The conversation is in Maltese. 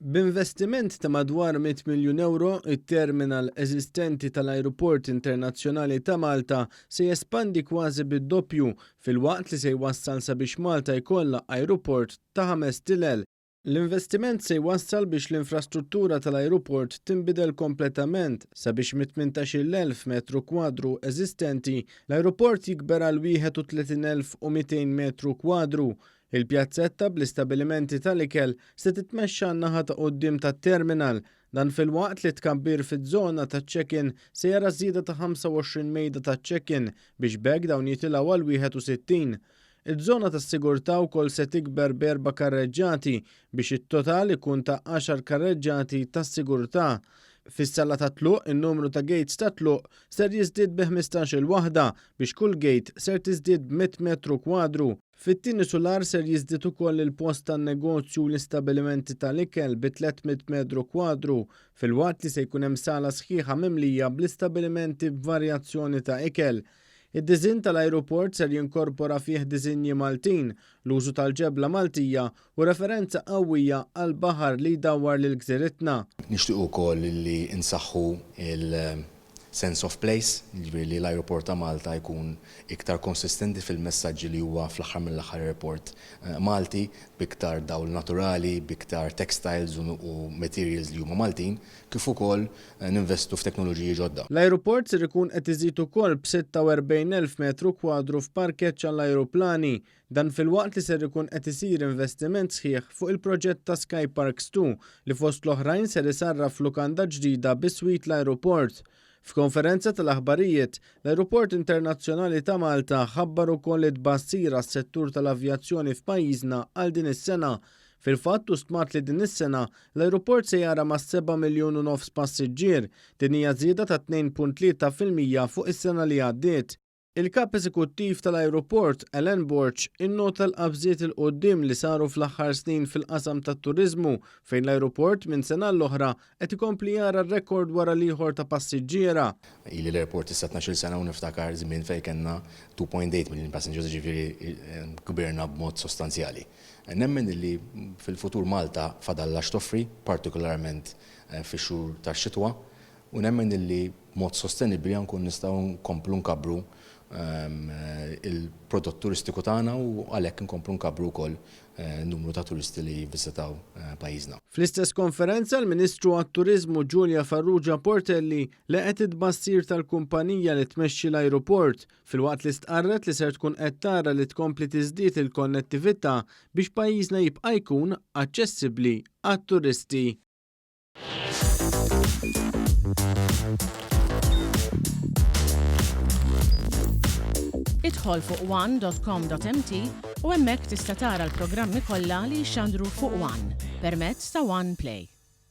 B'investiment ta' madwar 100 miljun ewro, it-terminal eżistenti tal-Ajruport Internazzjonali ta' Malta se jespandi kważi bid-doppju filwaqt li se jwassal sabiex Malta jkollha ajruport ta' ħames tilel. L-investiment se jwassal biex l-infrastruttura tal-ajruport tinbidel kompletament sabiex mit-18,000 metru kwadru eżistenti, l-ajruport jikber għal 31,200 metru kwadru. Il-pjazzetta bl-istabilimenti tal-ikel se titmexxa għan-naħa ta' quddiem tat-terminal. Dan filwaqt li t-tkabbir fiż-żona taċ-check-in se jara żieda ta' 25 mejda taċ-check-in biex b'hekk dawn jitilgħu għal 61. Iż-żona tas-sigurtà wkoll se tikber b'erba' karreġġati biex it-total ikun ta' għaxar karreġġati tas-sigurtà. Fis-sala tat-tluq, in-numru ta' gates tat-tluq ser jiżdied bi 15-il waħda biex kull gate ser tiżdied b'mitt metru kwadru. Fit-tieni sular ser jiżdied ukoll il-post tan-negozju u l-istabilimenti tal-ikel bi 300 metru kwadru filwaqt li se jkun hemm sala sħiħa mimlija bl-istabilimenti b'varjazzjoni ta' ikel. Id-diżinn tal-ajruport ser jinkorpora fih diżinji Maltin, l-użu tal-ġebla Maltija u referenza qawwija għall-baħar li jdawwar lil gżiritna. Nixtiequ wkoll li nsaħħu l-sense of place, jiġifieri li l-ajruport ta' Malta jkun iktar konsistenti fil-messaġġi li huwa fl-aħħar mill-aħħar airport Malti, b'iktar dawl naturali, b'iktar textiles u materials li huma Maltin, kif ukoll ninvestu f'teknoloġiji ġodda. L-ajruport ser ikun qed iżid ukoll b'46,000 metru kwadru f'parkeġġ għall-ajruplani. Dan filwaqt li ser ikun qed isir investiment sħiħ fuq il-proġett ta' Sky Parks 2 li fost l-oħrajn ser isarraf f'lukanda ġdida biswit l-ajruport. F'konferenza tal-aħbarijiet, l-Ajruport Internazzjonali ta' Malta ħabbar ukoll it-tbassir għas-settur tal-avjazzjoni f'pajjiżna għal din is-sena. Fil-fatt hu stmat li din is-sena l-ajruport se jara mas-seba' miljun u nofs passiġġier. Din hija żieda ta' 2.3% fuq is-sena li għaddiet. Il-Kap Eżekuttiv tal-Ajruport, Alan Borg, innota l-qabżiet 'il quddiem li saru fl-aħħar snin fil-qasam tat-turiżmu fejn l-ajruport minn sena għall-oħra qed ikompli jara rekord wara l-ieħor ta' passiġġiera. Ili l-airport issa 12-il sena u niftakar żmien fejn kellna 2.8 million passengers, jiġifieri kbirna b'mod sostanzjali. Nemmen illi fil-futur Malta fadallha x'toffri, partikolarment fix-xhur tax-xitwa, u nemmen illi b'mod sostenibbli nkun nistgħu nkomplu nkabbru l-prodott turistiku tagħna u għalhekk inkomplu nkabbru wkoll n-numru ta' turisti li jivviżitaw pajjiżna. Fl-istess konferenza l-Ministru għat-Turiżmu Julia Farrugia Portelli laqgħet it-tbassir tal-kumpanija li tmexxi l-ajruport filwaqt li stqarret li ser tkun qed tara li tkompli tiżdied il-konnettività biex pajjiżna jibqa' jkun aċċessibbli għat-turisti. Idħol fuq one.com.mt u hemmhekk tista' tara l-programmi kollha li jixxandru fuq One permezz ta' One Play.